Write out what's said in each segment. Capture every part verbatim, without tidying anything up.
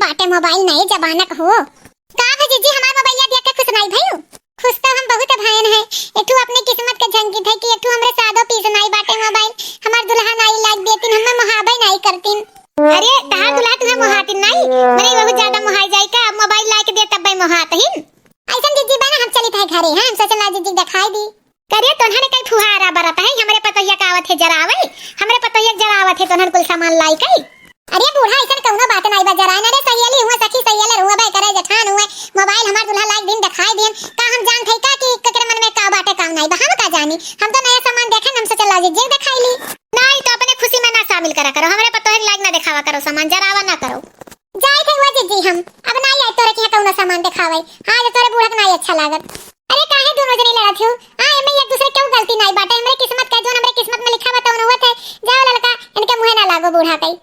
बाटे मोबाइल नए जमाना क हो। का भे जीजी, हमार मोबाइलिया देख के खुश नाई भइउ? खुश तो हम बहुत भएन है। एक ठो अपने किस्मत के झंकित है कि एक ठो हमरे सादो पीस नाई बाटे मोबाइल। हमार दुल्हा नाई लाइक देतिन, हमें मोहाबे नाई करतिन। अरे, तहार दुल्हा तुहे मोहातिन नाई, मने बहुत ज्यादा मोहाई जाई का? अब मोबाइल लाइक दे तब्बे मोहातहिन। अइसन जीजी बा ना, हम चलित है घरे, हाँ, हम सोचन लाजित जी देखाई दी। करे तोन्हन कई फुहारा बरत है, हमरे पतोहिया का आवत है जरावै, हमरे पतोहिया के जरावत है तोन्हन कुल सामान लाइके। अरे बूढ़ा, अइसन कउनो बात नाई बा, जराए ना रे, सहेली हुआ, सखी सहेलर हुआ, बे करे जेठान हुआ, मोबाइल हमार दुल्हा लाइक दिन देखाई दियन, का हम जानत हई का कि केकरे मन में का बाटे, का नाई बा, हम का जानी, हम तो नया सामान देखेन, हम सोचन लाजित जी देखाई ली। नाई तो अपने खुशी में ना शामिल करा करो, हमरे पतोहिया के लाइक ना देखावा करो, सामान जरावा ना करो। जाइत है हुआ जीजी हम, अब नाई आई तोरे के यहाँ कउनो सामान देखावै। हाँ, जो तोरे बूढ़ा के नाई अच्छा लागत। अरे काहे दोनों जनी लड़त हो? हाँ, एमे एक दूसरे केहू गलती नाई बाटे, हमरे किस्मत का, जोन हमरे किस्मत में लिखा बा तउन होत है। जाओ ललका, इनके मुँहे ना लागो बूढ़ा कई।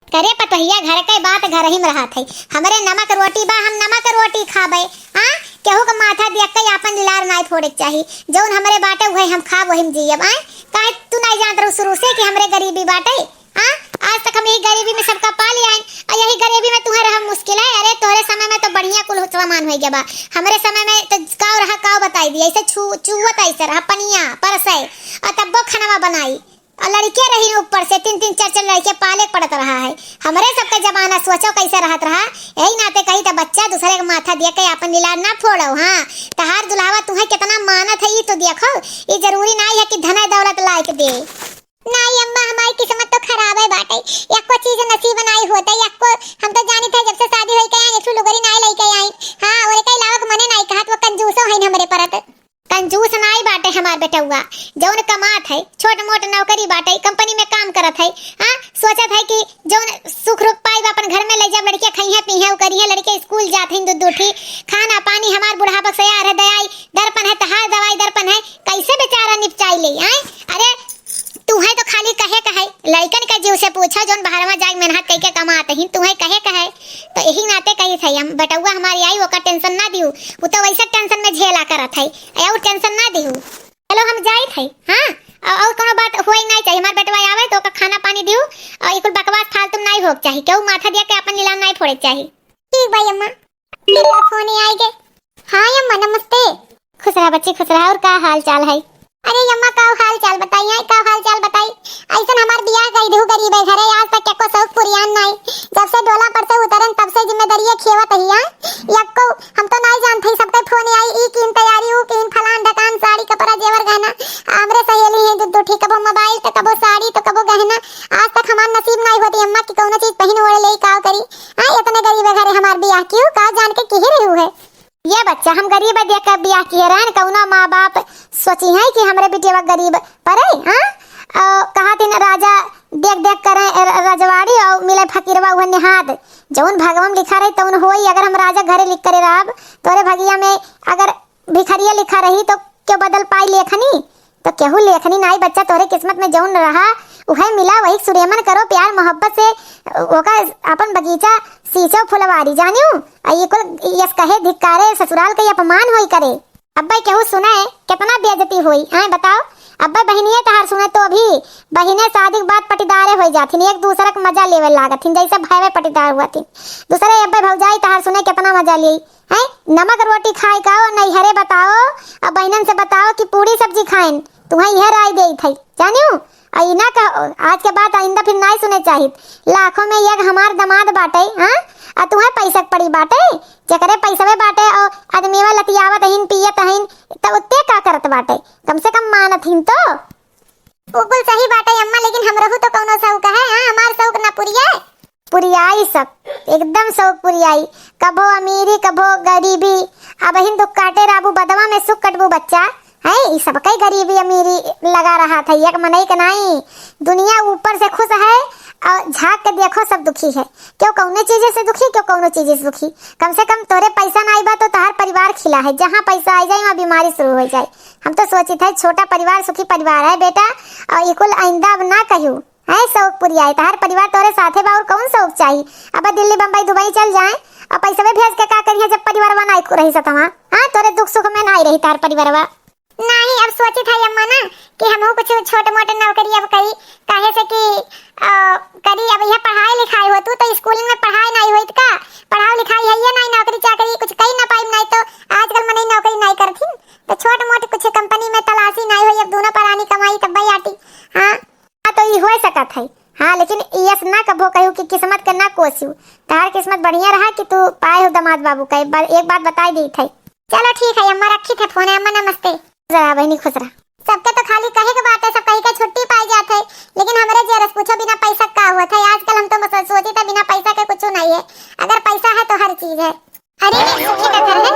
करे पतोहिया, घर के बात घर ही में रहत है। हमरे नमक रोटी बा, हम नमक रोटी खाबे। हाँ, केहू के माथा देख के आपन लार नाई फोड़े के चाही। जउन हमरे बाटे उहे हम खाब, वही में जियब। आय, काहे तू नाई जानत रहू शुरू से कि हमरे गरीबी बाटे? हाँ, आज तक हम यही गरीबी में सबका पाली आइन, अउर यही गरीबी में तुहे रहब मुश्किल है। अरे तोहरे समय में तो बढ़िया कुल सामान होइ गया बा, हमरे समय में तो काव रहा काव बताई दिया, अइसे छू चुवत अइसे रहा पनिया परसे, अउर तब्बो खनवा बनाई, अउर लड़के रही ऊपर से तीन तीन चार चार लड़के पाले पड़त रहा है। हमरे सबका जमाना सोचो कइसे रहत रहा, यही नाते कही त बच्चा दूसरे के माथा देख के आपन लीलार ना फोड़ो। हाँ, तहार दुल्हावा तुहे केतना मानत है ई तो देखो, ई जरूरी नाई है कि धन दौलत लाइक दे। नाई अम्मा, हमारी किस्मत तो खराब है बाटे, यक्को चीज नसीब नाई होत है, यक्को। हम तो जानित है जब से शादी होई के आई, एक ठो लुगरी नाई लइके आई। हाँ, और एके अलावा के मने नाई कहत, वो कंजूसो हइन हमरे परत। कंजूस नाई बाटे हमार बेटउआ, जउन कमात है, छोट मोट नौकरी बाटे, कंपनी में काम करत है। हाँ, सोचत है कि जउन सुख रूप पाई अपन घर में ले जाब, लड़के खइहें पीहें, उ करिहें, लड़के स्कूल जात हैं दू दू ठी, खाना पानी हमार बुढ़ापा से यार है दयाई दर्पण है, तहार दवाई दर्पण है, कइसे बेचारा निपटाई ले आए? अरे तुहे तो खाली कहे कहे, लइकन के जीव से पूछो, जउन बहरवा जाए मेहनत कइके कमात ही, तुहे कहे कहे। तो यही नाते कही थे हम, बेटउआ हमारी आई, ओकर टेंशन ना दिहू, उ तो वइसे टेंशन में झेला करत है, अउर टेंशन ना दिहू। चलो हम जाइत है, हाँ, अउ, अउर कउनो बात होई नाई चाही, हमार बेटवा आवे तो ओकर खाना पानी दिहू, अउर ई कुल बकवास फालतू नाई होक चाही, केहू माथा दिया के आपन लीलार नाई फोड़े चाही। ठीक बा अम्मा। मेरे फोन ही आए गे। हाँ अम्मा, नमस्ते। खुश रहा बच्ची, खुश रहा। और का हाल चाल है? अरे अम्मा, का हाल चाल बताई, आई का हाल चाल बताई? अइसन हमार बियाह कई देहू गरीबे घरे, आज तक एको शौक पुरियान नाई। जब से डोला पर से उतरन तब से जिम्मेदारिये खेवत ही, हाँ? यक्को हम तो नाई जानत ही, सबके फोन आई, ई कीन तैयारी, ऊ कीन फलान ढकान, साड़ी कपड़ा जेवर गहना। हमरे सहेली हैं दू दू ठी, कबो मोबाइल तो कबो साड़ी तो कबो गहना। आज तक हमार नसीब नाई होती अम्मा कि कउनो चीज पहिन ओढ़ ले, का करी? हाँ, इतने गरीबे घरे हमार बियाह किहू, का जान के किहे रहू है? ये बच्चा, हम गरीब देख के बियाह किहे रहन, कउनो माँ बाप सोची है कि हमरे बिटिया गरीब परे, हाँ? अ, कहा दिन राजा देख देख करे र-, रजवाड़ी अउर मिले फकीरवा उहे निहाद। जउन भगवा में लिखा रही तउन होई, अगर हम राजा घरे लिख करे रहब, तोरे भगिया में अगर भिखरिया लिखा रही तो केहू बदल पाई लेखनी? तो केहू लेखनी नाई बच्चा, तोरे किस्मत में जउन रहा उहे मिला, वही सुरेमन करो प्यार मोहब्बत से, ओका अपन बगीचा सींचो फुलवारी जानियो। आ ई कुल यस कहे धिक्कारे, ससुराल के अपमान होई करे। अब्बे केहू सुने केतना बेइज्जती होई, आए बताओ। अब्बे बहिनिये तहार सुने तो भी बहिने शादी के बाद पटीदारे होई जाथिन, एक दूसरे के मजा लेवे लागथिन, जइसे भयवे पटीदार हुआ थिन। दूसरे अब्बे भौजाई तहार सुने केतना मजा लेई, हैं? नमक रोटी खाए का हो, नैहरे बताओ, अब बहिनन से बताओ कि पूरी सब्जी खाएन, तुहें इहे राय देई थई, जानियो? आ ई ना कह, आज के बाद आइंदा फिर नाई सुने चाहित। लाखों में एक हमार दमाद बाटे, हाँ? आ तुहें पैसा के पड़ी बाटे, जेकरे पैसवे बाटे और आदमीवा लतियावत हइन, पियत हइन, त उत्ते का करत बाटे? कम से कम मानत हिन तो। वो कुल सही बाटे अम्मा, लेकिन हमरहू तो कउनो शौक है, हाँ? हमार शौक ना पुरिये। पुरियाई सब, एकदम शौक पुरियाई। कभो अमीरी, कभो गरीबी। अबहिन दुख काटे राबू, बदवा में सुख कटबू बच्चा। हैं, ई सबके गरीबी अमीरी लगा रहत है, एक मनई के नाई। दुनिया ऊपर से खुश है और झाँक के देखो सब दुखी है। केहू कउनो चीज से दुखी, केहू कउनो चीज से दुखी। कम से कम तोरे पैसा नाई बा तो तहार परिवार खिला है, जहाँ पैसा आई जाए वहाँ बीमारी शुरू हो जाए। हम तो सोचित है छोटा परिवार सुखी परिवार है बेटा, और ई कुल आइंदा अब ना कहियो। हैं शौक पुरियाई, तहार परिवार तोरे साथे बा, और कउन शौक चाही? अब दिल्ली, बम्बई, दुबई चल जाए और पैसवे भेज के का करिहे जब परिवारवा नाई रही सतवा? हाँ, तोरे दुख सुख में नाई रही तहार परिवारवा। नाही, अब सोचित है अम्मा ना कि हमहू कुछ छोट मोट नौकरी अब करी, काहे से कि, अ, करी अब यह पढ़ाई लिखाई होत तो स्कूल में पढ़ाई नाही होइत का, पढ़ाई लिखाई है ये नाही, नौकरी चाकरी कुछ कई ना पाई नाही तो आजकल मनई नौकरी नाही करथिन, तो छोट मोट कुछ कंपनी में तलाशी नाही होई, अब दूनो परानी कमाई तब आटी। हाँ। हाँ, तो ई हो सकत है। हाँ, लेकिन यस ना कभो कहू कि किस्मत के ना कोसियो। तहार किस्मत बढ़िया रहा कि तू पाए हो दामाद बाबू का। एक बार, एक बात बताई दी थे। चलो ठीक है अम्मा, रखी थे फोन है अम्मा, नमस्ते। खुश रहा बहनी, खुश रहा। सबके तो खाली कहे के बात है, सब कही के छुट्टी पाई जात है, लेकिन हमरे जेरस पूछो बिना पैसा का हुआ था। आजकल हम तो बस सोची था बिना पैसा के कुछ नहीं है, अगर पैसा है तो हर चीज है। अरे, ये सुखी का घर है?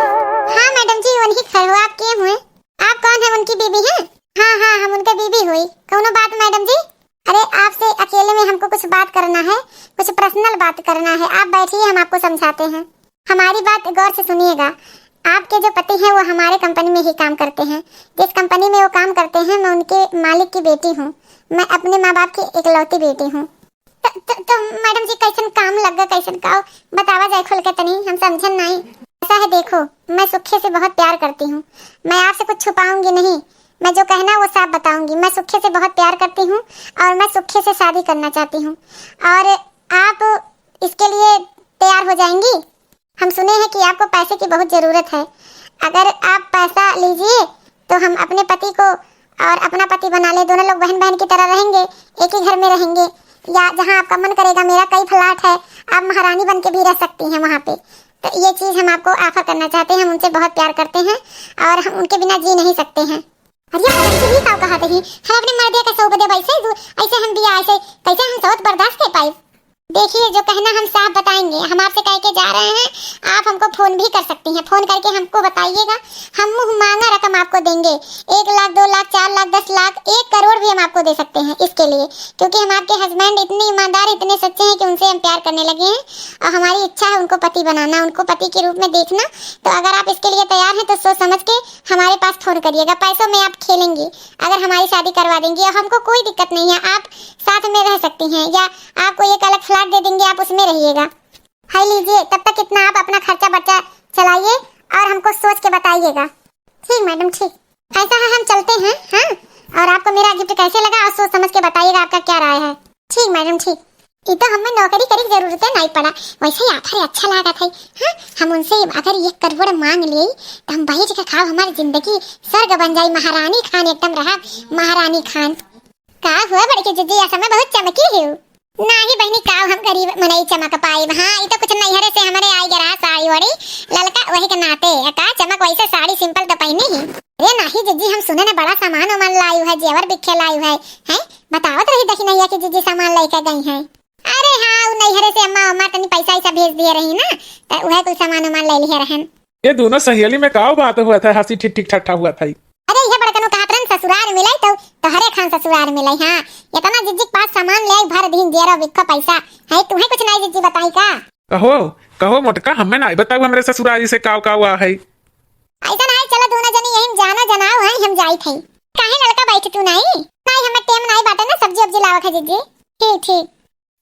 हाँ मैडम जी, वही घर हो। आप के हुए? आप कौन है, उनकी बीबी हैं? हाँ हाँ, हम उनके बीबी हुई। कौनो बात मैडम जी? अरे, आपसे अकेले में हमको कुछ बात करना है, कुछ पर्सनल बात करना है। आप बैठिए, हम आपको समझाते हैं। हमारी बात गौर से सुनिएगा। आपके जो पति हैं वो हमारे कंपनी में ही काम करते हैं। जिस कंपनी में वो काम करते हैं, मैं उनके मालिक की बेटी हूँ। मैं अपने माँ बाप की इकलौती बेटी हूँ। त, त, तो मैडम जी, कैसन काम लग गए, कैसन का बतावा जाए खुल के तनी, हम समझन नहीं। ऐसा है, देखो, मैं सुखे से बहुत प्यार करती हूँ, मैं आपसे कुछ छुपाऊंगी नहीं, मैं जो कहना वो साफ बताऊंगी। मैं सुखे से बहुत प्यार करती हूँ और मैं सुखे से शादी करना चाहती हूँ, और आप इसके लिए तैयार हो जाएंगी? हम सुने हैं कि आपको पैसे की बहुत ज़रूरत है। अगर आप पैसा लीजिए तो हम अपने पति को और अपना पति बना ले, दोनों लोग बहन बहन की तरह रहेंगे, एक ही घर में रहेंगे, या जहाँ आपका मन करेगा, मेरा कई फ्लैट है, आप महारानी बन के भी रह सकती हैं वहाँ पे। तो ये चीज़ हम आपको ऑफर करना चाहते हैं, हम उनसे बहुत प्यार करते हैं और हम उनके बिना जी नहीं सकते हैं। अरे यार, तुमसे भी काव कहा थी, हम अपने मर्दे का सौ बदे भाई से, ऐसे हम बिया, ऐसे कैसे हम सौत बर्दाश्त कर पाए? देखिए, जो कहना हम साफ बताएंगे, हम आपसे कह के जा रहे हैं, आप हमको फोन भी कर सकती हैं, फोन करके हमको बताइएगा, हम मुंह मांगा रकम आपको देंगे। एक लाख, दो लाख, चार लाख, दस लाख, एक करोड़ भी हम आपको दे सकते हैं इसके लिए, क्योंकि हम आपके हस्बैंड इतने ईमानदार, इतने सच्चे हैं कि उनसे हम प्यार करने लगे हैं और हमारी इच्छा है उनको पति बनाना, उनको पति के रूप में देखना। तो अगर आप इसके लिए तैयार हैं तो सोच समझ के हमारे पास फोन करिएगा। पैसों में आप खेलेंगी, अगर हमारी शादी करवा देंगी और हमको कोई दिक्कत नहीं है, आप साथ में रह सकती हैं, या आपको एक अलग फ्लैट दे देंगे, आप उसमें रहिएगा। हाय लीजिए, तब तक इतना आप अपना खर्चा बर्चा चलाइए और हमको सोच के बताइएगा। ठीक मैडम, ठीक। ऐसा है, हम चलते हैं। हाँ, और आपको मेरा गिफ्ट कैसे लगा और सोच समझ के बताइएगा आपका क्या राय है। ठीक मैडम, ठीक। ई तो हमें नौकरी करे की जरूरत नहीं पड़ा, वैसे ही ऑफर अच्छा लागत है। हाँ, हम उनसे अगर एक करोड़ मांग ले तो हम बैठ के खाओ, हमारी जिंदगी स्वर्ग बन जाई, महारानी खान एकदम रहा, महारानी खान। का हुआ बड़की जिज्जी, ऐसा में बहुत चमकी हो। नाही बहनी, का हम गरीब मनई चमक पाइब? हाँ, ई तो कुछ नैहरे से हमरे आई गया साड़ी वाड़ी, ललका, वही के नाते। का चमक, वैसे साड़ी सिंपल तो पहनी ही। अरे नाही जिज्जी, हम सुने ने बड़ा सामान उमान लायु है, जेवर बिखे लायु है, हैं? बतावत रही दखिनैया की जिज्जी सामान लेके गई हैं। अरे हाँ, उ नैहरे से अम्मा, अम्मा तनी पैसा ऐसा भेज दिए रही ना, तो वह कुछ सामान उमान ले लिए रहन। ये दोनों सहेली में का बात हुआ था, हंसी ठिक ठिक ठट्ठा हुआ था? अरे, यह बड़कनो कहत रहन, ससुराल मिलाई तो तोहरे खान ससुराल मिलाई। हाँ, इतना जिज्जी के पास सामान ले आई, भर दीन जेरो बिखो पैसा। है, तुम्हें कुछ नहीं जिज्जी बताई का? कहो, कहो मोटका, हमें नहीं बताऊ हमरे ससुराल से काव काव हुआ है। ऐसा नहीं, चलो दोनों जनी यही में जाना जनाओ है, हम जाई थे। काहे ललका बैठ तू नहीं? नहीं, हमें टेम नहीं बाटे ना, सब्जी उब्जी लावत है जिज्जी। ठीक, ठीक।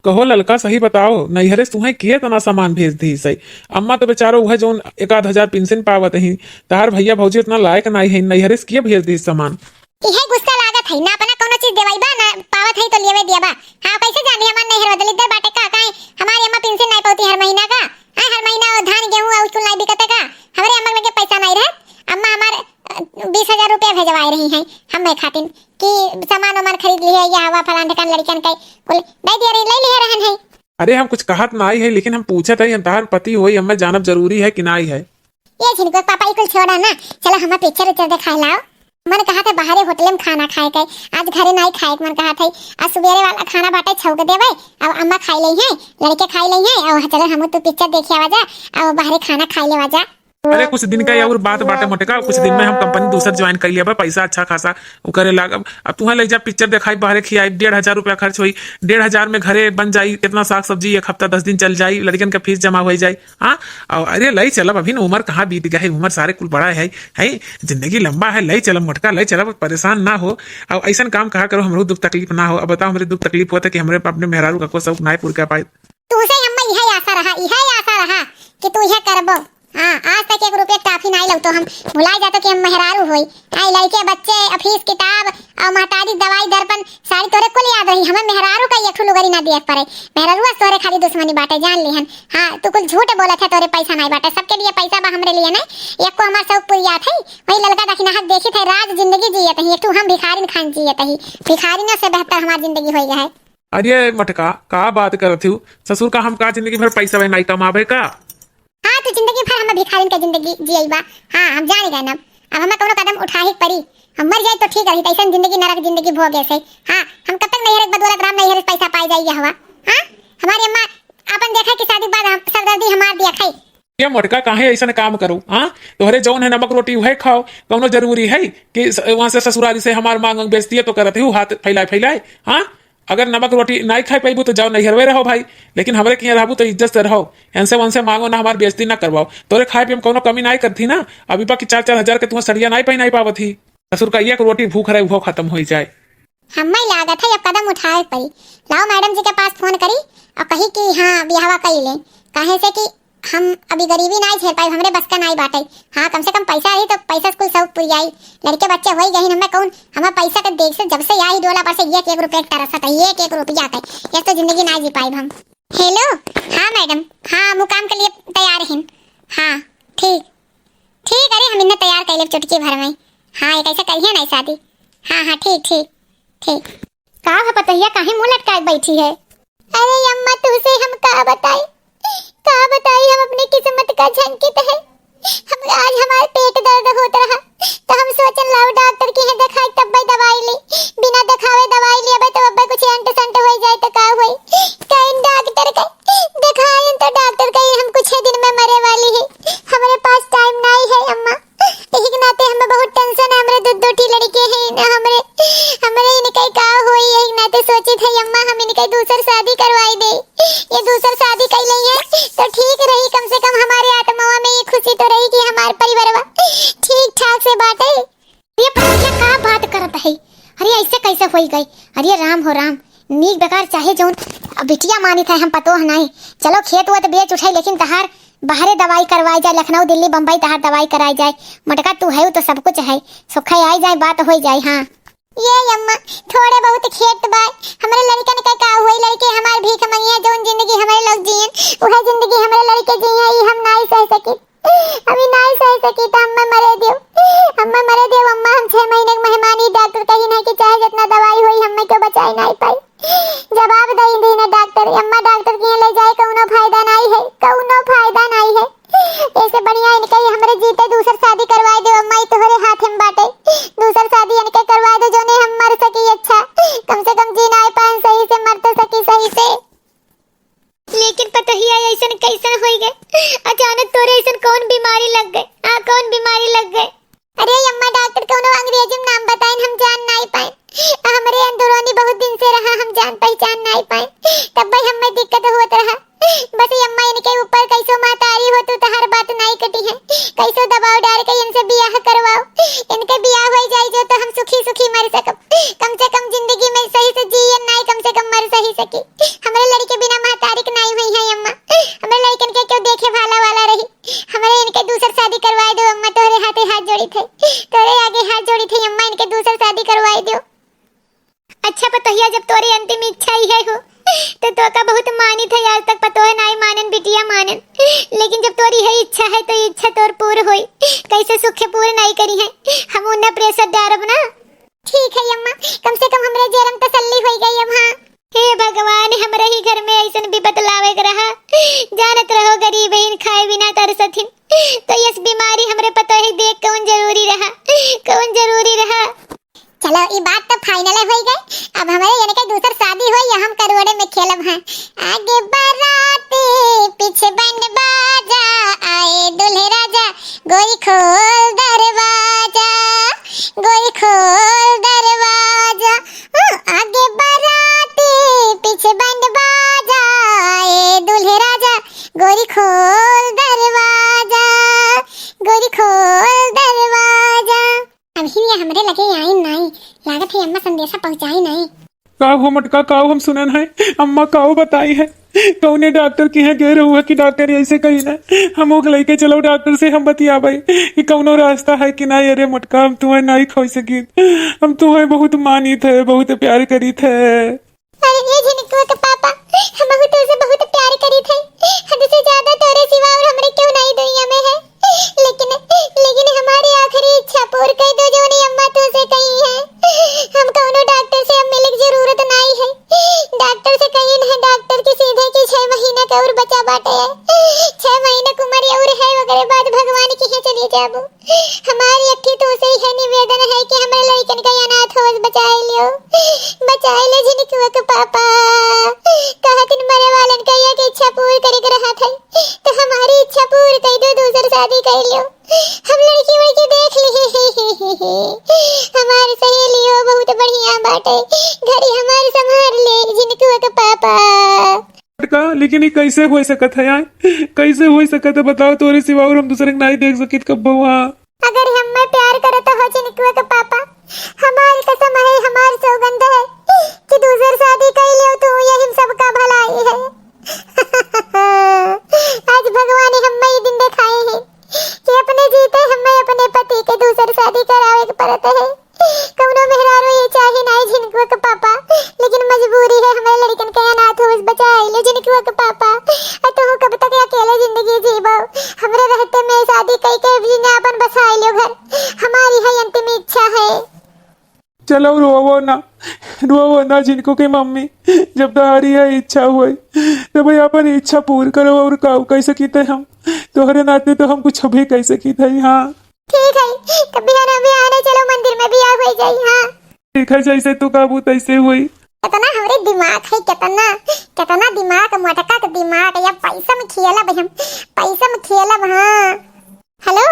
कहो ललका, सही बताओ, नैहरे से तुहें के तना सामान भेज दी सही? अम्मा तो बेचारो उहे जौन एक आध हजार पेंशन पावत ही, तहार भैया भौजी इतना लायक नाई है, नैहरे से के भेज दी सामान? इहे गुस्सा लागत है ना, अपना कोनो चीज देवाई बा ना, पावत है तो लेवे दिया बा। हाँ, कैसे जानी हमार नैहर बदली दे बाटे का, काहे हमारी अम्मा पेंशन नहीं पावती हर महीना का? हाँ, हर महीना वो धान गेहूं और कुल नहीं बिकते का? हमारे अम्मा लगे पैसा नहीं रहे, अम्मा हमारे बीस हजार रुपया भेजवाए रही हैं हमें खातिन कि सामान वामान खरीद लिए या हवा फलान ढकान लड़कन के कुल दे दिए रही, ले लिए रहन है। अरे हम कुछ कहत ना आई है, लेकिन हम पूछत है, हम तहार पति होई, हमें जानब जरूरी है कि नाई है? ये झिनको पापा, ई कुल छोड़ा ना, चलो हमें पिक्चर उच्चर दिखाए लाओ। मन कहा था बाहरे होटल में खाना खाए के, आज घरे नाई खाए के मन कहा था। आज सुबेरे वाला खाना बाटे छौक देवे, अब अम्मा खाई लई है, लड़के खाई लई है, और चलो हम तू पिक्चर देखे आवा जा, और बाहरे खाना खाई लेवा जा। अरे कुछ दिन का ये और बात बाटे मोटका, कुछ दिन में हम कंपनी दूसर ज्वाइन कर लिया, पैसा अच्छा खासा वो करे लागब। अब तुहें ले जा पिक्चर दिखाई, बाहरे खियाई, डेढ़ हजार रुपया खर्च होई, डेढ़ हजार में घरे बन जाई कितना साग सब्जी, एक हफ्ता दस दिन चल जाई, लड़कन का फीस जमा हो जाई। हाँ, और अरे लई चलब, अभी न उम्र कहाँ बीत गया है, उम्र सारे कुल बड़ा है, है, जिंदगी लंबा है, लई चलब मोटका, लई चलब, परेशान ना हो। अब ऐसन काम कहा करो, हमरो दुख तकलीफ ना हो। अब बताओ, हमरे दुख तकलीफ होता कि हमरे अपने मेहरारू का को शौक नाय पूर कर पाए। तुमसे अम्मा यह आशा रहा, यह आशा रहा कि तू यह करबो। हाँ, आज तक एक रुपया क टाफी नाई लौटो, हम भुलाई जातो कि हम मेहरारू होई। आई लड़के बच्चे, आ फीस किताब, अउर महतारी दवाई दर्पण, सारी तोरे कुल याद रही। हमें मेहरारू का एक ठो लुगरी ना दिए पड़े, मेहरारुआ से तोरे खाली दुश्मनी बाटे, जान लिहन। हाँ, तू कुल झूठ बोलत है, तोरे पैसा नाई बाटे, सबके लिए पैसा बा, हमरे लिए नाई। एक को हमार शौक पुरियात है, वही ललका दखिनाहक देखित है, राज जिंदगी जियत ही, एक ठो हम भिखारिन खान जियत ही, भिखारिनों से बेहतर हमार जिंदगी होई है। अरे मोटका, का बात करत हूँ? ससुर का हम का जिंदगी भर पैसा नाई कमावे का? हाँ, तू जिंदगी भर हम भिखारिन के जिंदगी जियई बा। हाँ, हम जान गए ना, अब हमें कौनो कदम उठाए के पड़ी। हम मर जाए तो ठीक रही, ऐसन जिंदगी नरक जिंदगी भोगे से। हाँ, हम कब तक नैहर के बदौलत राम नैहर से पैसा पाए जाइए हवा? हाँ, हमारी अम्मा अपन देखा कि शादी के बाद हम सरदर्दी हमार दिया खाई। ये मोटका, काहे ऐसन काम करो? हाँ, तोहरे जौन है नमक रोटी वह खाओ, कौनो जरूरी है कि स-, वहाँ से ससुरारी से हमार मांग बेइज्जती तो करत हूँ हाथ फैलाए फैलाए? हाँ, अगर नमक रोटी नाई खाए पाइबू तो जाओ नैहरवे रहो भाई, लेकिन हमरे किहाँ रहबू तो इज्जत से रहो। इनसे उनसे मांगो ना, हमार बेइज्जती ना करवाओ। तोरे खाए पिए में कौनो कमी नाई करती ना, अभी बाकी चार चार हजार के तुहाँ सड़िया नाई पहनाई पावत ही। ससुर का एक रोटी भूख रहे वो खत्म हो जाए। हमें लागत है अब कदम उठाए के पड़ी। लाओ मैडम जी के पास फोन करी और कही कि हाँ बियाहवा कई ले, काहे से कि हम अभी गरीबी नाई झेल पाई, हमरे बस का नाई बाटे। हाँ, कम से कम पैसा रही तो पैसा से कुल शौक पुरियाई। लड़के बच्चे होई गहिन, हमें कौन, हमें पैसा के देख से जब से आई डोला पर से एक एक रुपया के तरसत है, एक एक रुपया के, ये तो जिंदगी नाई जी पाई हम। हेलो, हाँ मैडम, हाँ मुकाम के लिए तैयार हैं। हाँ, ठीक, ठीक, अरे हम इन्हें तैयार कर ले चुटकी भर में। हाँ, ये कैसे करिए नाई शादी। हाँ, हाँ, ठीक, ठीक, ठीक। का है पतोहिया, काहे मुंह लटकाए बैठी है? अरे अम्मा, तुझसे हम का बताई, का बताई, हम अपनी किस्मत का झंकित है। हम आज हमार पेट दर्द होत रहा, तो हम सोचन लाओ डॉक्टर के यहाँ देखाई, तब्बे दवाई ली। बिना देखावे दवाई ली, अबे तो अब्बे कुछ अंट संट हो जाए तो का होई? कहीं डॉक्टर के देखाएं तो डॉक्टर कहीं हम कुछ दिन में मरे वाली है, हमारे पास टाइम नहीं है अम्मा। यही के नाते हमें बहुत टेंशन है, हमरे दो दो ठी लड़के हैं ना, हमरे, हमरे इनके का होई, यही के नाते सोचित है अम्मा हम इनके दूसर शादी करवाई दे। ये दूसर शादी कर ली है तो ठीक रही, कम से कम हमारे आत्मावा में ये खुशी तो रही कि हमार परिवारवा ठीक ठाक से बाटे। ये पतोहिया का बात करत है? अरे ऐसे कैसे होई गई? अरे राम हो राम, नीक बेकार चाहे जौन अब बिटिया मानित है, हम पतोह नाई। चलो खेत वेत बेच उठाई, लेकिन तहार बाहरे दवाई करवाई जाए, लखनऊ दिल्ली बम्बई तहार दवाई कराई जाए। मोटका तू है तो सब कुछ है, सुखे आई जाए, बात होई जाए। हाँ। ये अम्मा, थोड़े बहुत खेत बा, हमरे लड़कन का का होई, लड़के हमार भीख मंगिया, जौन जिंदगी हमरे लोग जियन, वह जिंदगी हमरे लड़के जिये, ई हम नाई सह सकी। अभी नाई सह सकी तो अम्मा मरे दियो, अम्मा मरे दियो अम्मा, हम छह महीने के मेहमान ही, डॉक्टर कही नहीं कि चाहे जितना दवाई होई हमें क्यों बचाई नहीं पाई। जवाब दे दी ना डॉक्टर, अम्मा डॉक्टर के यहाँ ले जाए कौनो फायदा नहीं है, कौनो फायदा नहीं है। ऐसे बढ़िया इनके ही हमरे जीते दूसर शादी करवाए दो अम्मा, ई तोहरे हाथ में बाटे, दूसर शादी इनके करवाए दो जोने हम मर सकी। अच्छा, कम से कम जी नहीं पाए सही से, मर तो सकी सही से। लेकिन पतोहिया ऐसन कैसन होई गए? अचानक तोरे ऐसन कौन बीमारी लग गए? आ कौन बीमारी लग गए? अरे अम्मा, डॉक्टर कौनो अंग्रेजी में नाम बताइन, हम जान नाई पाए। आ हमरे अंदरूनी बहुत दिन से रहा, हम जान पहचान नाई पाए, तब भाई हमें दिक्कत होत रहा। बस ये अम्मा इनके ऊपर कैसो महतारी हो, तू तो हर बात नाई कटी है, कैसो दबाव डाल के इनसे बियाह करवाओ। इनके बियाह हो जाए जो तो हम सुखी सुखी मर सकब, कम से कम जिंदगी में सही से जियन नाई, कम से कम मर सही सकी। हमरे लड़के बिना महतारी के नाई हुई है अम्मा, हमरे लड़कन के क्यों देखे भाला वाला रही। हमरे इनके दूसर शादी करवाए दो अम्मा, तोहरे हाथे हाथ जोड़ी थे, तोहरे आगे हाथ जोड़ी थे अम्मा, इनके दूसर शादी करवाए दो। अच्छा पतोहिया, जब तोरे अंतिम इच्छा ही है हो, तो तोका बहुत मानित है, आज तक पतोह नाई मानन, बिटिया मानन, लेकिन जब तोरी है इच्छा है तो इच्छा तोर पूर होई, कैसे सुख पूर नाई करी है, हम उन्हें प्रेशर डारब ना। ठीक है अम्मा, कम से कम हमरे जेरम तसल्ली होई गई अब। हाँ। हे भगवान, हमरे ही घर में ऐसन विपत लावे के रहा। जानत रहो गरीब इन खाए बिना तरसथिन, तो यस बीमारी हमरे पतोह देख कौन जरूरी रहा, कौन जरूरी रहा। चलो, ई बात तो फाइनल होई गई। अब हमरे इनके दूसर शादी होई या हम करोड़े में खेलब हैं। आगे बाराती पीछे बैंड बाजा, आए दूल्हे राजा, गोरी खोल दरवाजा, गोरी खोल दरवाजा। हाँ, आगे बाराती पीछे बैंड बाजा, आए दूल्हे राजा, गोरी खोल दरवाजा, गोरी खोल दरवाजा। अभी ये हमरे लगे आई नाई, लागत है अम्मा संदेशा पहुँचाई नाई। काऊ हो मटका, काऊ हम सुनन है, अम्मा काऊ बताई है, कौने डॉक्टर के यहाँ गए रहुआ कि डॉक्टर ऐसे कही ना, हम ओके लइके चलो डॉक्टर से, हम बतियाबे कि कौनो रास्ता है कि नहीं। अरे मोटका, हम तुम्हें नहीं खोई सकित, हम तुम्हें बहुत मानित है, बहुत प्यार करित है। अरे ये झिनकुआ के पापा, हम बहुत तुमसे बहुत प्यार करित है, हद से ज्यादा तोरे सिवा और हमरे क्यों नहीं दुनिया में है। लेकिन, लेकिन हमारी आखिरी इच्छा पूर कर दो, जो नहीं अम्मा तुमसे कही है। हम कौनो डॉक्टर से अब मिले की जरूरत नहीं है। डॉक्टर से कही नहीं, डॉक्टर की सीधे की छह महीना का और बचा बाटे है। छह महीना की उम्र और है, ओकरे बाद भगवान की है चली जाबो। हमारी अक्खी तुमसे ही है निवेदन है कि हमरे लड़कन का अनाथ होश बचाए लियो, बचाए ले झिनकुआ के पापा। कहत इन मरे वालन का एक इच्छा पूरी करे के रहत है, तो हमारी इच्छा पूरी कर दो, दूसर शादी कर लियो। हम लड़की वड़की देख ली। हमार सहेली हो बहुत बढ़िया बाटे, घरी हमार संभाल ले झिनकुआ के पापा। का? लेकिन ये कैसे हो सकत है यार? कैसे हो सकत है बताओ? तोरे सिवा और हम दूसरे के नहीं देख सकित कब्बो। हाँ, अगर हम मैं प्यार करत हो झिनकुआ के पापा, हमारी कसम है, हमार सौगंध है कि दूसर शादी कर लियो तू, यही सबका भलाई है। आज भगवान हम मैं दिन दिखाए हैं कि अपने जीते हम मैं अपने पति के दूसर शादी करावे के पड़त है। कौनो मेहरारू ये चाहे नाई झिनकुआ के पापा, लेकिन मजबूरी है हमारे लड़कन के अनाथ होश बचाए ले झिनकुआ के पापा। आ तू कब तक अकेले जिंदगी जीबो? हमरे रहते में शादी कई के जीने अपन बसाए लो घर, हमारी है अंतिम इच्छा है। चलो रोवो ना, रोवो ना झिनकू की मम्मी, जब तोहरी यह इच्छा हुई तो भाई अपन इच्छा पूरी करो। और का कह सकित है हम? तोहरे नाते तो हम कुछ भी कह सकित है। हाँ, ठीक है, तब बिहान, बिहान चलो मंदिर में बियाह हो जाई। हाँ, ठीक है, जैसे तू कहबू तैसे हुई। कितना हमरे दिमाग है, कितना, कितना दिमाग, मोटका के दिमाग, या पैसा में खेलब हम, पैसा में खेलब। हाँ, हेलो,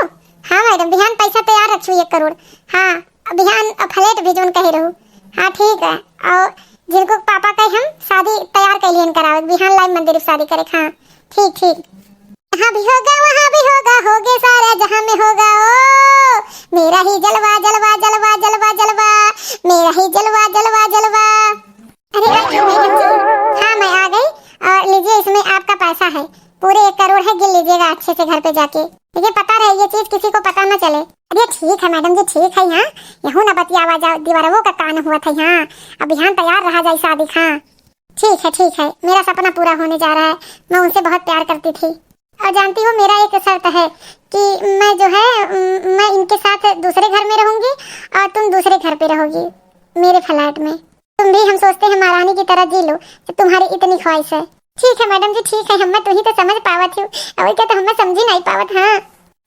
हाँ मैडम, बिहान पैसा तैयार रखियो एक करोड़। हाँ, बिहान अब फ्लैट भी जोन कहे रहू। हाँ ठीक है, और झिनकू के पापा कहे हम शादी तैयार कर लियन करावे, बिहान लाइव मंदिर में शादी करे। हाँ ठीक ठीक। यहाँ भी होगा, वहाँ भी होगा, होगे सारा जहाँ में होगा। ओ मेरा ही जलवा, जलवा, जलवा, जलवा, जलवा, मेरा ही जलवा, जलवा, जलवा। अरे, हाँ, मैं आ गई। और लीजिए, इसमें आपका पैसा है, पूरे एक करोड़ है, गिन लीजिएगा अच्छे से घर पे जाके। लेकिन पता रहे, ये चीज किसी को पता ना चले। अरे ठीक है मैडम जी, ठीक है। हाँ, यहू ना बतियावा जाओ, दीवारवो का कान हुआ था। हाँ, अब बिहान तैयार रहा जाए शादी। हाँ, ठीक है, ठीक है, मेरा सपना पूरा होने जा रहा है। मैं उनसे बहुत प्यार करती थी। और जानती हो, मेरा एक शर्त है कि मैं जो है, उम, मैं इनके साथ दूसरे घर में रहूंगी और तुम दूसरे घर पे रहोगी, मेरे फ्लैट में। तुम भी, हम सोचते हैं, महारानी की तरह जी लो, जब तुम्हारी इतनी ख्वाहिश है। ठीक है मैडम जी, ठीक है, हम मैं तुही तो समझ पावत हूँ, और क्या तो हम मैं समझी नहीं पावत। हाँ,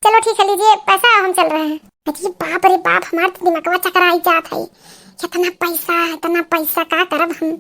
चलो ठीक है, लीजिए पैसा, हम चल रहे हैं। अरे बाप रे बाप, हमार तो दिमागवा चकराई जात है, इतना पैसा, इतना पैसा, का करब हम?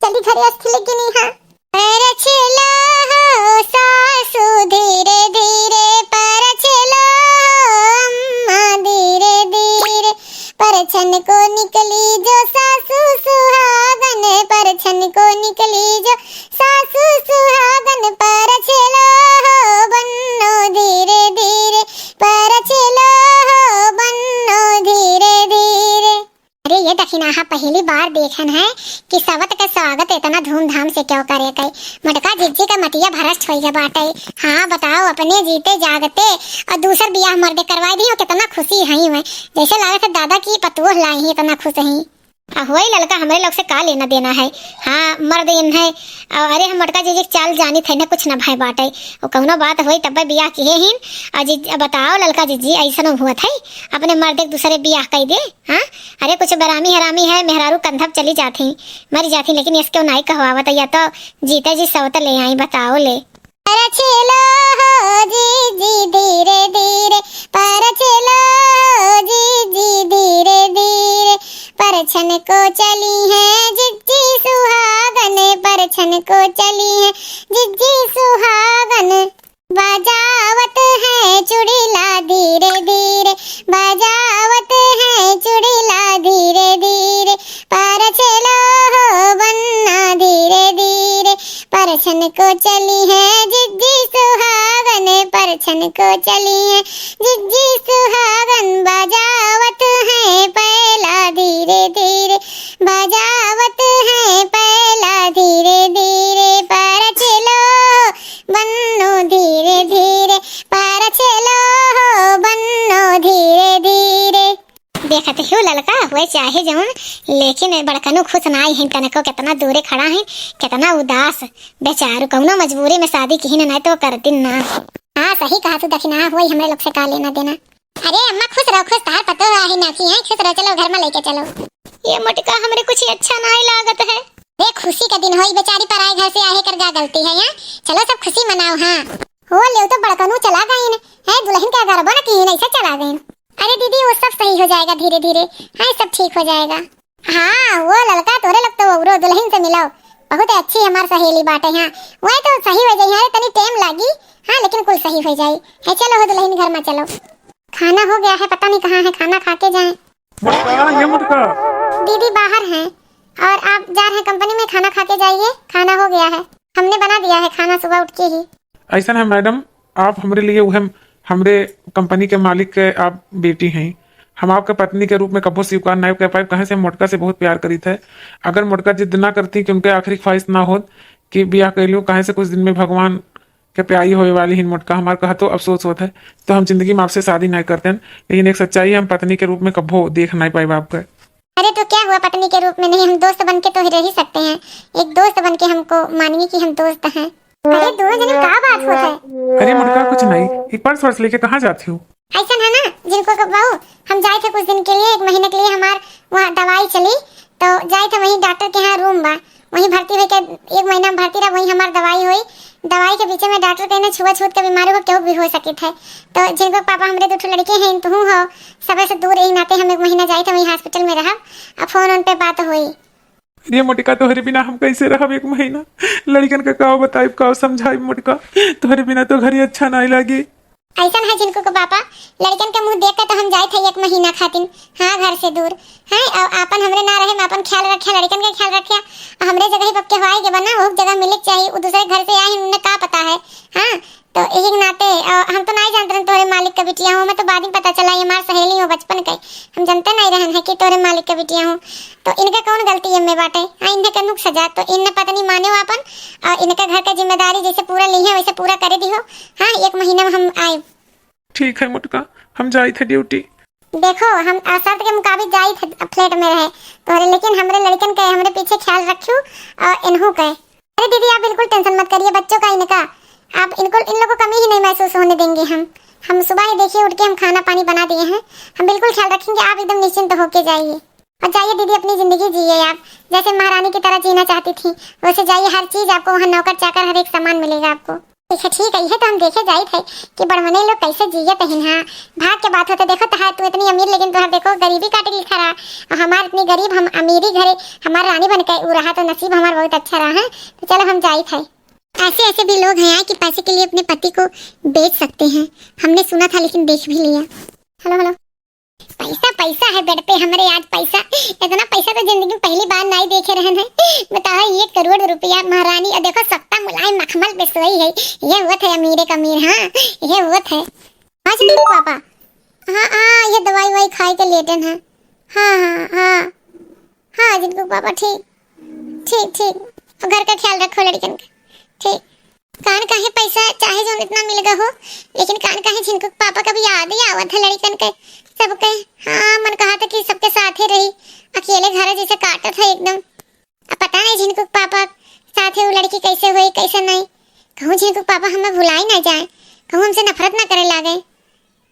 चली घरे अस्थि लेके नहीं। हाँ, परछेला हो सासू धीरे धीरे, परछेला हो अम्मा धीरे धीरे, परछन को निकली जो सासू सुहागन, परछन को निकली जो सासू सुहागन, परछेला हो बन्नो धीरे धीरे, परछेला हो बन्नो धीरे धीरे। अरे ये दखिनाहा, पहली बार देखन है कि सवत के स्वागत इतना धूमधाम से क्यों करे के। मोटका जिज्जी का मतिया भ्रष्ट होई गए बाटे। हाँ बताओ, अपने जीते जागते और दूसर बियाह मर्दे करवाई दी, और कितना खुशी है हुए, जैसे लागत है दादा की पतोह लाई ही, इतना खुश है। आ होई ललका, हमरे लोग से का लेना देना है? हाँ, मर्द इन है। और अरे हम मोटका जिज्जी के चाल जानी थे ना, कुछ ना भय बाटे। और कौनो बात होई तब बियाह किहे हिन। और जी, बताओ ललका जिज्जी, ऐसन हुआ थे अपने मर्द के दूसरे बियाह कई दे। हाँ, अरे कुछ बरामी हरामी है, मेहरारू कंधप चली जाती, मरी जाती, लेकिन इसके नाई कहवावत, या तो जीते जी सवत ले आई, बताओ ले। परछेलो हो जीजी धीरे धीरे, परछेलो हो जीजी धीरे धीरे, परछन को चली हैं जिज्जी सुहागन, परछन को चली हैं जिज्जी सुहागन। बजावत है चुड़ीला धीरे धीरे, बजावत है चुड़ीला धीरे धीरे, परछेलो हो बन्ना धीरे धीरे, परछन को चली हैं जिज्जी सुहागन, परछन को चली हैं जिज्जी सुहागन। बजावत है पैला धीरे धीरे, बजावत है पैला धीरे धीरे, परछेलो कतहियो ललका हुए चाहे जौन, लेकिन बड़कनू खुश नाई है तनको, कितना दूरे खड़ा है, कितना उदास। बेचारू कौनो मजबूरी में शादी किहिन, नहीं तो करतिन ना। हाँ, सही कहा तू दखिना, हुए हमरे लोग से का लेना देना। अरे अम्मा खुश रहो, खुश, तहार पतो है ही ना की है, खुश रहो, चलो घर में लेके चलो। ये मोटका हमरे कुछ अच्छा नाई लागत है। अरे खुशी का दिन होई, बेचारी पराए घर से आहे कर का गलती है, हाँ? चलो सब खुशी मनाओ, हाँ। हो ले तो बड़कनू चला गईन, है दुल्हन का गरबा न किहिन, ऐसे चला गईन। अरे दीदी, वो सब सही हो जाएगा धीरे धीरे, हाँ, सब ठीक हो जाएगा। हाँ, वो ललका तोरे लोग तो औरो दुल्हन से मिलाओ, बहुत अच्छी हमार सहेली बाटे। हाँ, वह तो सही हो जाई, अरे तनी टाइम लागी, हाँ, लेकिन कुल सही हो जाई। है, चलो हो दुल्हन घर में चलो। खाना हो गया है, पता नहीं कहाँ है, खाना खा के जाएं। मोटका, ये मोटका। दीदी बाहर हैं और आप जा रहे हैं कंपनी में, खाना खा के जाइए, खाना हो गया है, हमने बना दिया है खाना सुबह उठ के ही। ऐसा है मैडम, आप हमरे लिए वह हमरे कंपनी के मालिक के आप बेटी हैं। हम आपके पत्नी के रूप में कबो स्वीकार नहीं कर पाए, कहे से मोटका से बहुत प्यार करीत है। अगर मोटका जिद ना करती कि उनके आखिरी ख्वाहिश ना होत कि ब्याह कर लूँ, कहे से कुछ दिन में भगवान के प्यारी होए वाली ही मोटका, हमार कहा तो अफसोस होत है, तो हम जिंदगी में आपसे शादी नहीं करते हैं। लेकिन एक सच्चाई है, हम पत्नी के रूप में कबो देख नहीं पाए आपके। अरे तो क्या हुआ, पत्नी के रूप में नहीं, हम दोस्त बन के तो रह ही सकते हैं, एक दोस्त बन के हमको मानिए कि हम दोस्त हैं। अरे दोनों जने का बात होत है? अरे मोटका कुछ नहीं, ये पर्स वर्स लेके कहाँ जाती हो? ऐसा है ना जिनको को बहू, हम जाए थे कुछ दिन के लिए, एक महीने के लिए हमार वहाँ दवाई चली, तो जाए थे वहीं डॉक्टर के यहाँ रूम बा, वहीं भर्ती होके एक महीना में भर्ती रहा, वहीं हमार दवाई हुई। दवाई के बीच में डॉक्टर कहने छुआछूत के बीमारी हो केहू भी हो सकित है। तो जिनको पापा हमरे दो ठो लड़के हैं, तुहू हो, सबे से दूर यही नाते हम एक महीना जाए थे वहीं हॉस्पिटल में रहब, अब फोन उन पे बात हुई। अरे मोटका, तोहरे बिना हम कैसे रहब एक महीना? लड़कन का काव बताइब, काव समझाइब मोटका, तोहरे बिना तो घर ही अच्छा नाई लागी। ऐसन है झिनकू के पापा, लड़कन के मुंह देख के तो हम जाए थे एक महीना खातिन, हाँ, घर से दूर। हैं, और आपन हमरे ना रहे, आपन ख्याल रखे, लड़कन के ख्याल रखे, और हमरे जगह ही पक्के हो आए के बना, वो जगह मिले के चाहिए, वो दूसरे घर से आए हैं, उन्हें का पता है, हाँ, तो यही नाते, अ, हम तो नाई जानत रहन तोहरे मालिक का बिटिया हो, हमें तो बाद में पता चला, ये हमार सहेली हो बचपन के, हम जानते नाई रहन है कि तोहरे मालिक का बिटिया हो। तो इनका कौन गलती एमे बाटे? हाँ, इन्हें के नुक सजा, तो इन्हें पत्नी माने हो आपन, और इनका घर का जिम्मेदारी जैसे पूरा ली है, वैसे पूरा करे दिहो। हाँ, एक महीना में हम आए। ठीक है मोटका, हम जाई थे ड्यूटी। देखो, हम आ शर्त के मुताबिक जाई थे फ्लैट में रहे तोहरे, लेकिन हमरे लड़कन के, हमरे पीछे ख्याल रखियो और इन्हों के। अरे दीदी, आप बिल्कुल टेंशन मत करिए, बच्चों का इनका, आप इनको, इन लोगों को कमी ही नहीं महसूस होने देंगे हम। हम सुबह ही देखिए उठ के हम खाना पानी बना दिए हैं, हम बिल्कुल ख्याल रखेंगे, आप एकदम निश्चिंत होके जाइए। और जाइए दीदी, अपनी जिंदगी जिए आप, जैसे महारानी की तरह जीना चाहती थी, वैसे जाइए, हर चीज आपको वहाँ नौकर चाकर हर एक सामान मिलेगा आपको। ठीक है, ठीक है, ये तो हम देखे जाइत है कि बढ़वने लोग कैसे जियत हैं। हाँ, भाग के बात होते, देखो तहार तू इतनी अमीर, लेकिन तोहर देखो गरीबी काट के खा रहा, और हमार इतनी गरीब, हम अमीरी घरे हमार रानी बन के उ रहा, तो नसीब हमार बहुत अच्छा रहा है। तो चलो हम जाइत है। ऐसे ऐसे भी लोग हैं यार कि पैसे के लिए अपने पति को बेच सकते हैं, हमने सुना था लेकिन देख भी लिया। हेलो हेलो। पैसा पैसा है बेड पे हमरे, आज पैसा, इतना पैसा तो जिंदगी में पहली बार नहीं देखे रहन है। बताओ, एक करोड़ रुपया महारानी, और देखो सत्ता मुलायम मखमल पे सोई है, ये होत है अमीरे का अमीर। हाँ, ये होत है। हाँ झिनकू पापा, हाँ हाँ, ये दवाई वाई खाए के लेटन है। हाँ हाँ हाँ हाँ झिनकू पापा, ठीक ठीक ठीक, घर का ख्याल रखो लड़कन का, ठीक। कान काहे पैसा चाहे जौन इतना मिल गए हो, लेकिन कान काहे झिनकू के पापा का भी याद ही आवत है लड़कन के, सबके। हाँ, मन कहा था कि सबके साथ ही रही, अकेले घर जैसे काटत है एकदम। अब पता नहीं झिनकू के पापा साथे वो लड़की कैसे हुई, कैसे नहीं। कहूँ झिनकू के पापा हमें भुलाई ना जाए, कहूँ हमसे नफरत ना करे लागे,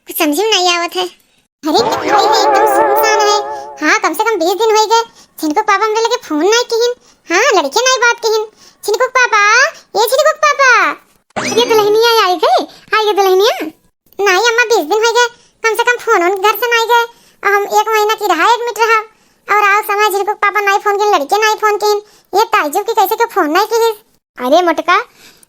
कुछ समझ में नहीं आवत है। अरे, ये भाई है, एकदम सुनसान है। हाँ, कम से कम बीस दिन होई गए, झिनकू के पापा हमरे लगे फोन नहीं किहिन। हाँ, लड़के नहीं बात किहिन। झिनकू के पापा, ये झिनकू के पापा, ये दुल्हनिया आई गए, हाँ, ये दुल्हनिया। नहीं अम्मा, बीस दिन होई गए, कम से कम फोन उन घर से नहीं गए। और हम एक महीना की रहा, एडमिट रहा, और आओ समय झिनकू के पापा नहीं फोन किहिन, लड़के नहीं फोन किहिन। ये ताज्जुब की कैसे के फोन नहीं किहिस। अरे मोटका,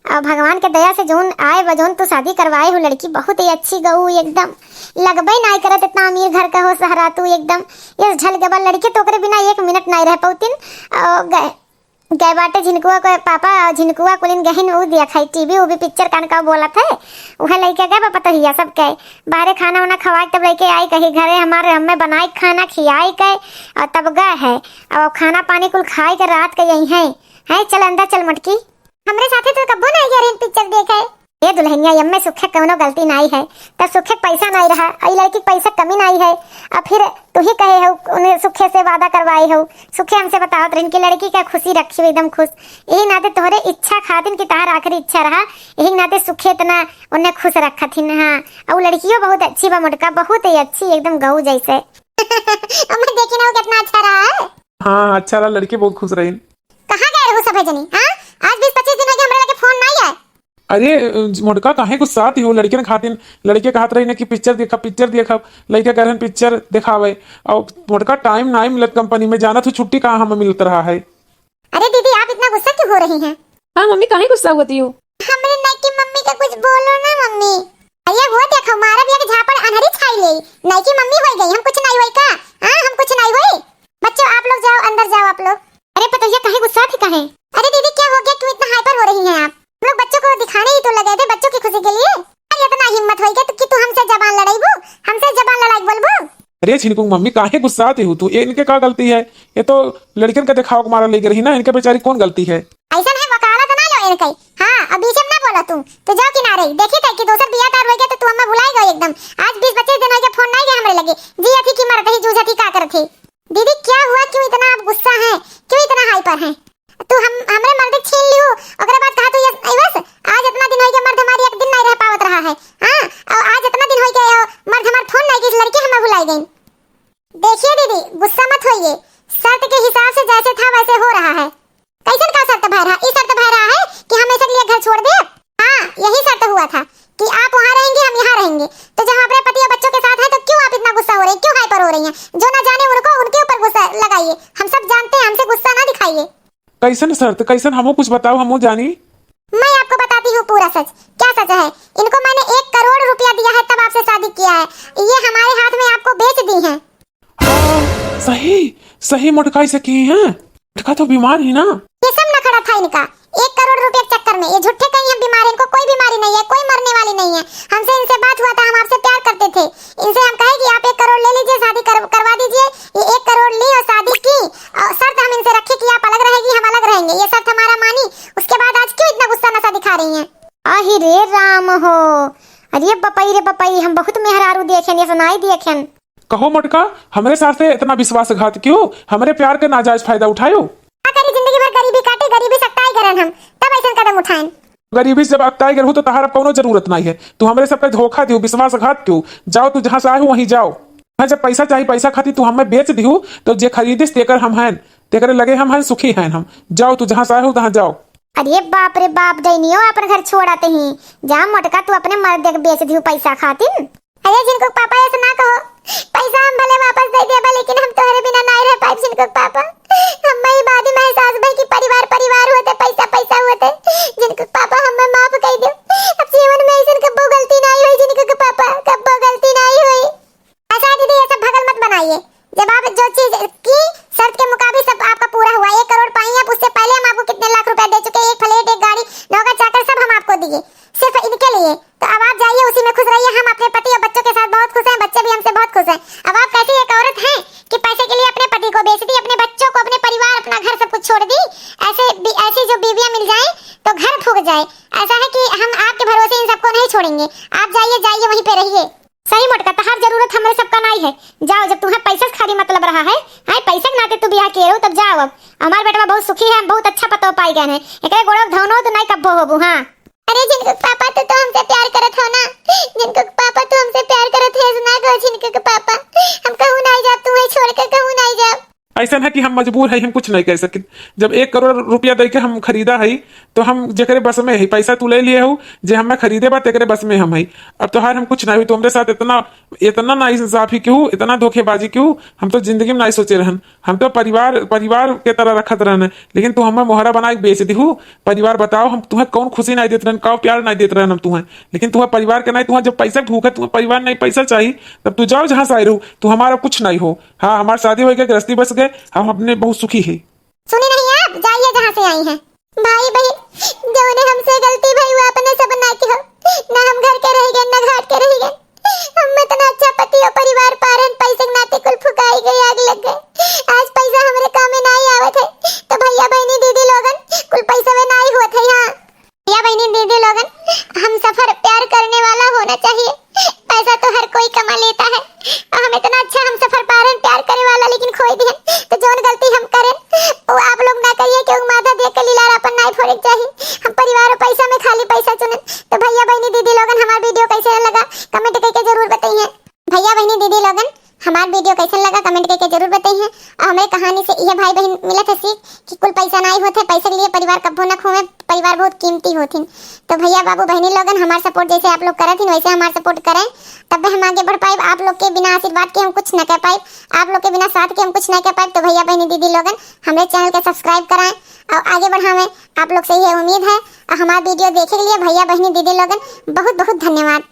अ, भगवान के दया से जौन आए बा, जौन तू शादी करवाए हो लड़की, बहुत ही अच्छी गऊ एकदम। लगबे नाई करत इतना अमीर घर का हो सहरा तू एकदम। ये ढल गबा लड़की तो ओकरे बिना एक मिनट नाई रह पौतिन। अ, गए, गए बाटे झिनकुआ के पापा, झिनकुआ कुलिन गहिन ऊ दिया खाई टीवी, ऊ भी पिक्चर कान का बोलत है। उहे लइके गए बा पतोहिया सब के। बाहरे खाना वाना खवाए के तब लइके आई कही घरे हमारे, हमें बनाए खाना खियाए के और तब गए है। और खाना पानी कुल खाए के रात के यही है। है, चल अंदर चल मोटकी। हमरे साथे तो कब्बो नहीं गया रहिन पिक्चर देखे। ए दुल्हनिया, एम्मे सुखे कउनो गलती नाई है, तब सुखे क पैसा नाई रहा, अउ ई लड़की क पैसा क कमी नाई है, अउ फिर तू ही कहे हो, उन्हें सुखे से वादा करवाए हो, सुखे हमसे बतावत रहिन कि लड़की क खुशी रखियो, एकदम खुश। यही नाते तोहरे इच्छा खातिन कि तहार आखिरी इच्छा रहा, यही नाते सुखे इतना उन्हें खुश रखत हिन। हाँ, अउ लड़कियो बहुत अच्छी बा मोटका, बहुत ही अच्छी, एकदम गऊ जैसे। अम्मा देखी ना वो कितना अच्छा रहा है। हाँ, अच्छा रहा, लड़की बहुत खुश रही। कहाँ गए रहू सभे जनी? हाँ, आज बीस पच्चीस दिन हो गए, हमरे लगे फोन नाई आए। अरे, अ, मोटका काहे गुस्सात हो? लड़कियन खातिन, लड़के कहत रही ना कि पिक्चर देखब, पिक्चर देखब, लड़के कह रहन पिक्चर देखावे। अउ मोटका टाइम नाई मिलत कंपनी में, जानत हो छुट्टी कहाँ हमें मिलत रहा है। अरे दीदी, आप इतना गुस्सा क्यों हो रही हैं? हाँ मम्मी, काहे गुस्सा होती हो? हमरे नई की मम्मी का कुछ बोलो ना मम्मी। अरे वो देखो, मारा भी एक झापड़ अनहरी छाई ले, नई की मम्मी हो गई, हम कुछ नाई होई का? हाँ, हम कुछ नाई होई। बच्चों, आप लोग जाओ, अंदर जाओ आप लोग। अरे पतोहिया, काहे गुस्सा थी काहे? अरे दीदी, क्या हो गया, क्यों इतना हाइपर हो रही हैं आप? हम लोग बच्चों को दिखाने ही तो लगे थे, बच्चों की खुशी के लिए। अरे इतना हिम्मत होई गया तो कि तू हमसे जबान लड़ाईबू, हमसे जबान लड़ाई बोलबू? अरे छिनकू मम्मी, काहे गुस्सात हो तू? ये इनके का गलती है? ये तो लड़कन का दिखावा के मारा लेके रही ना, इनके बेचारी कौन गलती है? ऐसा है, वकालत ना लो इनके। हाँ, अब बीच में ना बोला तू, तू जाओ किनारे। देखी थे कि दोसर बियाह तार हो गया तो तू हमें भुलाई गई एकदम। आज बीस पच्चीस दिन हो गया, फोन नाई गया हमरे लगे। जिया थी कि मरत ही, जूझा थी, का करत थी? दीदी, क्या हुआ, क्यों इतना आप गुस्सा हैं, क्यों इतना हाइपर हैं? तू हम, हमरे मर्द के छीन लिहू, ओकरे बाद कहा तू ये, "ऐ बस, आज इतना दिन हो गया, मर्द हमारी एक दिन नहीं रह पावत रहा है।" हाँ, और आज इतना दिन हो गया, मर्द हमार फोन नहीं किस लड़की हमें भुलाई गई। देखिए दीदी, गुस्सा मत होइए, शर्त के हिसाब से जैसे था वैसे हो रहा है। कैसन का शर्त भय रहा? ई शर्त भय रहा है कि हम ऐसे लिए घर छोड़ दे? हाँ, यही शर्त हुआ था कि आप वहाँ रहेंगे, हम यहाँ रहेंगे। तो जब हम अपने पति और बच्चों के साथ हैं, तो क्यों आप इतना गुस्सा हो रहे हैं, क्यों हाइपर हो रही हैं? जो ना जाने उनको, उनके ऊपर गुस्सा लगाइए। हम सब जानते हैं, हमसे गुस्सा ना दिखाइए। कैसन शर्त, कैसन, हमो कुछ बताओ, हमो जानी। मैं आपको बताती हूँ पूरा सच। क्या सच है? इनको मैंने एक करोड़ रुपया दिया है, तब आपसे शादी किया है। ये हमारे हाथ में आपको बेच दी हैं। हाँ, सही, सही मोटका ऐसे की हैं। मोटका तो बीमार ही ना। ये सब नखड़ा था इनका। एक करोड़ रुपए के चक्कर में ये झूठे कहीं हम बीमार हैं, इनको कोई बीमारी नहीं है, कोई मरने वाली नहीं है। हमसे इनसे बात हुआ था, हम आपसे प्यार करते थे। इनसे हम कहे कि आप एक करोड़ ले लीजिए, शादी कर, करवा दीजिए। ये एक करोड़ ली और शादी की, और शर्त हम इनसे रखे कि आप अलग रहेगी, हम अलग रहेंगे। ये शर्त हमारा मानी, उसके बाद आज क्यों इतना गुस्सा नशा दिखा रही हैं? आही रे राम हो, अरे बपई रे बपई, हम बहुत मेहरारू देखेन, ये सुनाई देखेन। कहो मोटका, हमरे साथे इतना विश्वासघात क्यों? हमरे प्यार के नाजायज फायदा उठायो। का करी, जिंदगी भर गरीबी काटे, गरीबी से अकताई करन हम, तब ऐसन कदम उठाएन। गरीबी से जब अकताई करहू तो तहार अब कौनो जरूरत नहीं है। तू हमरे सबके धोखा दियो, विश्वासघात क्यों? जाओ, तू जहाँ से आए हो वहीं जाओ। हाँ, जब पैसा चाही, पैसा खातिर तू हमें बेच दिहू, तो जे खरीदिस तेकर हम हैं, तेकरे लगे हम हैं, सुखी हैं हम। जाओ, तू जहाँ से आए हो तहाँ जाओ। अरे बाप रे बाप, डैनियो अपन घर छोड़ आते हैं। जा मोटका, तू अपने मर्द के बेच दिहू पैसा खातिर। अरे झिनकू के पापा, ऐसे ना कहो, पैसा हम भले वापस दे देबा, लेकिन हम तोहरे बिना नाई रह पाइब झिनकू के पापा। हम्मे ई बाद में एहसास भई कि परिवार परिवार होते, पैसा पैसा होते। झिनकू के पापा, हम्मे माफ कर दो, अब जीवन में ऐसन कब्बो गलती नाई होई झिनकू के पापा, कब्बो गलती नाई होई। अच्छा दीदी, ये सब भगल मत बनाइए। जब आप जो चीज की शर्त के मुताबिक सब आपका पूरा हुआ, एक करोड़ पाई आप, उससे पहले हम आपको कितने लाख रुपए दे चुके, एक फ्लैट, एक गाड़ी, नौकर चाकर सब हम आपको दिए, सिर्फ इनके लिए। तो अब आप जाइए, उसी में खुश रहिए। हम अपने पति और बच्चों के साथ बहुत खुश हैं, बच्चे भी हमसे बहुत खुश हैं। अब आप कैसी एक औरत हैं कि पैसे के लिए अपने पति को बेच दी, अपने बच्चों को, अपने परिवार, अपना घर सब कुछ छोड़ दी। ऐसे बी-, ऐसी जो बीवियां मिल जाएं तो घर फूक जाए। ऐसा है कि हम आपके भरोसे इन सबको नहीं छोड़ेंगे। आप जाइए, जाइए, वहीं पे रहिए। सही मोटका, तहार जरूरत हमरे सबका नाई है। जाओ, जब तुम्हें पैसे से खाली मतलब रहा है, हाँ, पैसे के नाते तू बियाह किए रहो, तब जाओ अब। हमार बेटवा बहुत सुखी है, हम बहुत अच्छा पतो पाई गए हैं। एकरे गोड़ो धौनो तो नाई कब्बो होबू, हाँ। अरे झिनकू के पापा, तू तो हमसे प्यार करत हो ना? झिनकू के पापा, तू हमसे प्यार करत है ना गो झिनकू के पापा? हम कहूँ नाई जाब, तुम्हें छोड़ के कहूँ नाई जाब। ऐसन है कि हम मजबूर है, हम कुछ नहीं कर सकित। जब एक करोड़ रुपया दे के हम खरीदा है, तो हम जेकरे बस में है, पैसा तू ले लिए हो, जे हमें खरीदे बा, तेकरे बस में हम है। अब तोहार हम कुछ नहीं हुई, तू हमरे साथ इतना, इतना नाइंसाफी क्यों, इतना धोखेबाजी क्यों? हम तो जिंदगी में नहीं सोचे रहन, हम तो परिवार, परिवार के तरह रखत रहन, लेकिन तू हमें मोहरा बना के बेच दिहू। परिवार बताओ, हम तुम्हें कौन खुशी नहीं देत रहन, कौन प्यार नहीं देत रहन हम तुम्हें, लेकिन तुम्हें परिवार के नहीं, तुम्हें जब पैसा के भूख है, तुम्हें परिवार नहीं, पैसा चाहिए, तब तू जाओ जहाँ से आए रहू, तू हमारा कुछ नहीं हो। हाँ, हमार शादी हो गया, गृहस्थी बस गए, हम अपने बहुत सुखी है। सुनी नहीं आप, जाइए जहाँ से आई हैं। भाई बहन, जौने हमसे गलती भई, वो अपने सब ना के हो, ना हम घर के रह गए, ना घाट के रह गए। हम इतना अच्छा पति और परिवार पारन, पैसे के नाते कुल फुकाई गए, आग लग गए। आज पैसा हमरे काम में नाई आवत है, तो भैया बहनी दीदी लोगन, कुल पैसा में नाई होत है। हाँ भैया बहनी दीदी लोगन, हम सब कमेंट करके जरूर बताइए। भैया बहनी दीदी लोगन, हमार वीडियो कैसन लगा कमेंट करके जरूर बताइए। और हमरे कहानी से यह भाई बहन मिलत है सीख कि कुल पैसा नाई होत है, पैसे के लिए परिवार कब्बो न खोवे, परिवार बहुत कीमती होथिन। तो भैया बाबू बहनी लोगन, हमार सपोर्ट जैसे आप लोग करत हिन वैसे हमार सपोर्ट करें, तब हम आगे बढ़ पाइब। आप लोग के बिना आशीर्वाद के हम कुछ न कर पाइब, आप लोग के बिना साथ के हम कुछ न कर पाइब। तो भैया बहनी दीदी लोगन, हमरे चैनल के सब्सक्राइब कराएं और आगे बढ़ावें, आप लोग से यह उम्मीद है। और हमार वीडियो देखे के लिए भैया बहनी दीदी लोगन बहुत बहुत धन्यवाद।